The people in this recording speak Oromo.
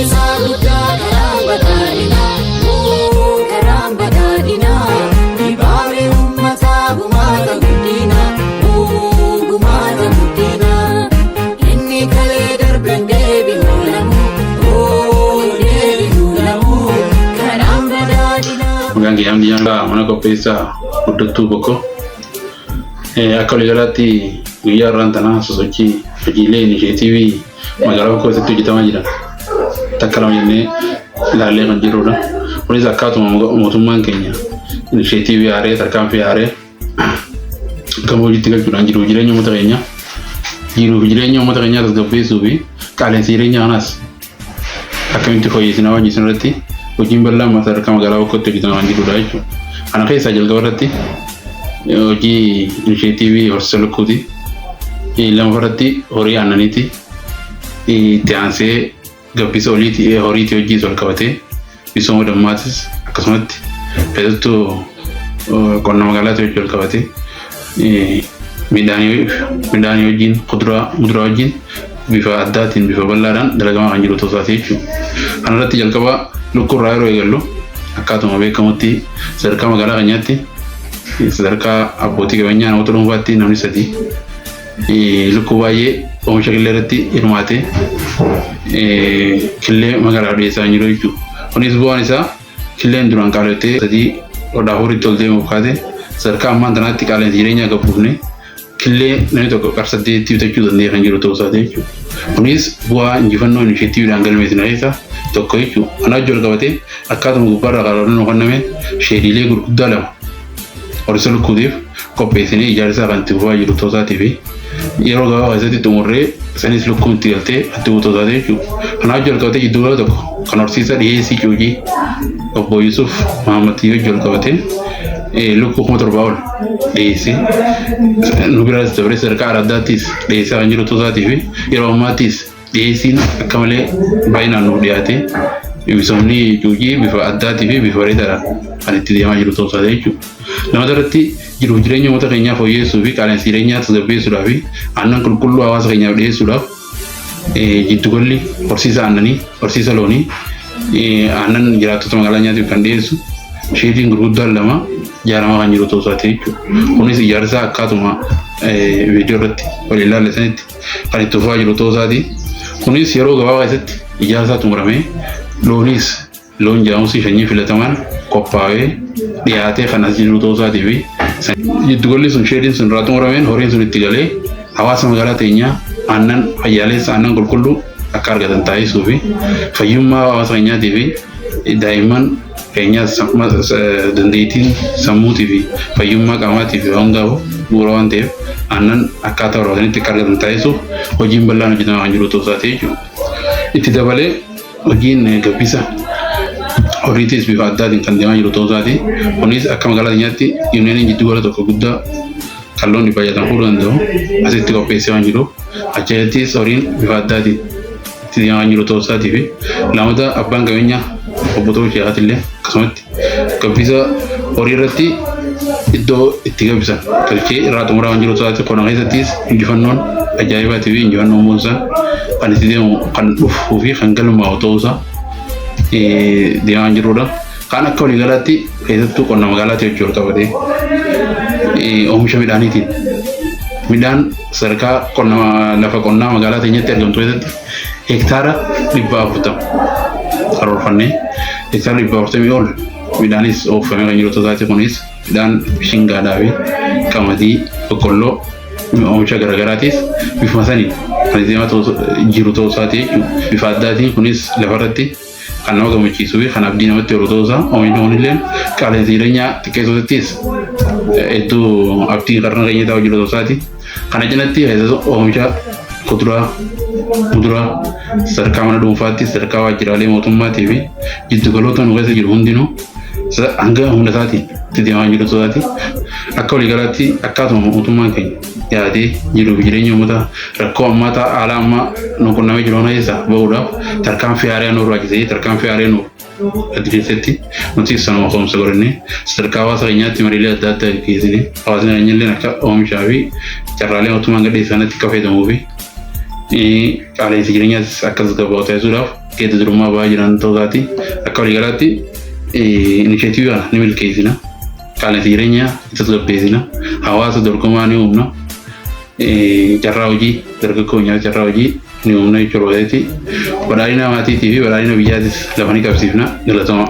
Isaa guddaa karaan badhaadhinaa, karaan badhaadhinaa, dibaabee uummataa gumaata guddinaa, gumaata guddinaa. Inni kalee darbe deebi'u lamu, deebi'u lamu, karaan badhaadhinaa. Maqaan kiyya Hamdi Jaangaa, mana qopheessaa Guddattuu Bokkoo. Akka waliigalaatti guyyaa har'aan tanaa sosochii hojiilee inisheetiivii magaalaa Bokkoo keessatti hojjetamaa jiran takka lama jennee ilaallee kan jirrudha. Kunis akkaatuma mootummaan keenya inisheetiivii haaree, tarkaanfii haaree gama hojiitti galchuudhaan jiruuf jireenya uummata keenyaa tasgabbeessuu fi qaala'insa jireenya kanaas akkamitti fooyyessinaa waan jiru irratti hojiin bal'aan sadarkaa magaalaa Bokkootti hojjetamaa kan jirudha jechuudha. Kana keessaa jalqaba irratti hojii inisheetiivii horsiisa lukkuuti. Lammaffaa irratti horii aannaniiti. Itti aansee gabbisa horiitii hojii wal qabatee misooma dammaatis, akkasumatti keessattuu qonna magaalaatii hojii wal qabatee midhaanii wajjin, kuduraa muduraa wajjin bifa addaatiin, bifa bal'aadhaan dalagamaa kan jiru ta'uu isaati jechuudha. Kana irratti jalqaba lukkuu irraa yeroo eegallu, akkaatuma beekamutti sadarkaa magaalaa keenyaatti sadarkaa abbootii qabeenyaa namoota dhuunfaatti namni sadii lukkuu baay'ee oomisha killee irratti hirmaatee killee magaalaa dhiyeessaa jiru jechuudha. Kunis bu'aan isaa killeen duraan qaalottee sadii odhaa afuritti ol deemuuf kaate, sadarkaa ammaan tanaatti qaala'insa jireenyaa gad buufne killee namni tokko qar 8tti bitachuu danda'ee kan jiru ta'uu isaati jechuudha. Kunis bu'aa injifannoo inisheetiiviidhaan galmeessine keessaa tokko jechuudha. Kana wajjin wal qabatee akkaatuma gubbaarraa karoorri nu kennameen sheediilee gurguddaa lama horsiisa lukkuutiif qopheessinee ijaarsa kan itti fufaa jiru ta'uu isaatii fi yeroo gabaabaa keessatti xumurree sanis lukkuun itti galtee itti bu'u ta'uu isaati jechuudha. Kana wajjin wal qabatee jiddugala tokko kan horsiisa dhiyeessii cuucii obbo Yusuf Mahammad wajjin wal qabatee lukkuu 7,000 ol dhiyeessee nu biraas dabaree sadarkaa araddaattis dhiyeessaa kan jiru ta'uu isaatii fi yeroo ammaattis dhiyeessiin akka malee baay'inaan nuuf dhiyaate misoomni cuucii bifa addaatii fi bifa bareedaadhaan kan itti deemaa jiru ta'uu isaati jechuudha. Lamata irratti jiruuf jireenya uummata keenyaa fooyyessuu fi qaala'insa jireenyaa tasgabbeessuudhaa fi aannan qulqulluu hawaasa keenyaaf dhiyeessuudhaaf jiddugalli horsiisa aannanii, horsiisa loonii aannan jiraattota magaalaa nyaatiif kan dhiyeessu sheediin gurguddaan lama ijaaramaa kan jiru ta'uu isaati jechuudha. Kunis ijaarsa akkaatuma viidiyoo irratti wal ilaalle sanitti kan itti fufaa jiru ta'uu isaati. Kunis yeroo gabaabaa keessatti ijaarsa xumuramee loonis loon jedhamus sanyii filatamaan qophaa'ee dhiyaatee kan as jiru ta'uu isaatii fi jiddugalli sun, sheediin sun irraa xumurameen horiin sun itti galee hawaasa magaalaa teenyaa aannan fayyaaleessa, aannan qulqulluu akka argatan taasisuu fi fayyummaa hawaasa keenyaatii fi daa'imman keenyaas dandeettiin sammuutii fi fayyummaa qaamaatii fi waan gaafu bu'uura waan ta'eef aannan akkaataa barbaadanitti akka argatan taasisuuf hojiin bal'aan hojjetamaa kan jiru ta'uu isaati jechuudha. Itti dabalee hojiin gabbisa horiitis bifa addaatiin kan deemaa jiru ta'uu isaati. Kunis akka magaalaa keenyaatti yuuniyeeniin jiddugala tokko guddaa kan loon 650 fuudhuu danda'u asitti qopheessee waan jiruuf, achirrattis horiin bifa addaatiin itti deemaa kan jiru ta'uu isaatii fi lamata abbaan qabeenyaa obbo Ta'uu Sheekaatillee akkasumatti gabbisa horii irratti iddoo itti gabbisan tolchee irraa xumuraa waan jiru ta'uu isaati. Kana keessattis injifannoon ajaa'ibaatii fi injifannoon boonsaan kan itti deemu, kan dhufuu fi kan galmaa'u ta'uu isaa deemaa kan jirudha. Kaan akka waliigalaatti keessattuu qonna magaalaatti wajjin wal qabatee oomisha midhaaniitiin midhaan sadarkaa qonna lafa qonnaa magaalaa teenyatti argamtu keessatti hektaara 400 karoorfannee hektaara 440 ol midhaanis oofamee kan jiru ta'uu isaati. Kunis midhaan bishingaadhaa fi qamadii, boqqolloo, oomisha garaagaraatis bifuma saniin kan deemaa jiru ta'uu isaati jechuudha. Bifa addaatiin kunis lafarratti kan nama gammachiisuu fi kan abdii namatti horu ta'uu isaa, oomishni kunillee qaala'insa jireenyaa xiqqeessuuttis hedduu abdii qarna keenya ta'uu jiru ta'uu isaati. Kana cinatti oomisha kuduraa, muduraa sadarkaa mana dhuunfaatti, sadarkaa waajjiraalee mootummaatii fi jiddugaloota nu keessa jiru hundinuu hanga humna isaatiin itti deemaa jiru ta'uu isaati. Akka waliigalaatti akkaatuma mootummaan keenya yaadee jiruu fi jireenya uummata rakkoo ammaa haala ammaa nu qunnamee jiru kana keessaa bahuudhaaf tarkaanfii haaraa nu barbaachisee, tarkaanfii haaraa nu adda keessatti nuti sanuma ka'umsa godhannee sadarkaa hawaasa keenyaatti mariilee adda addaa gaggeessinee hawaasni keenya illee akka oomishaa fi carraalee mootummaan gadhiise sanatti akka fayyadamuu fi qaala'insi jireenyaas akka tasgabbaa'u taasisuudhaaf keessa durummaa ba'aa jiran ta'uu isaati. Akka waliigalaatti inisheetiivii kana ni milkeessina. Qaala'insa jireenyaa isa tasgabbeessina. Hawaasa dorgomaa ni uumna. Carraa hojii dargaggoo nyaata carraa hojii ni uumna jechuudha. Badhaadhina maatiitii fi badhaadhina biyyaatis lafa ni qabsiifna. Galatooma.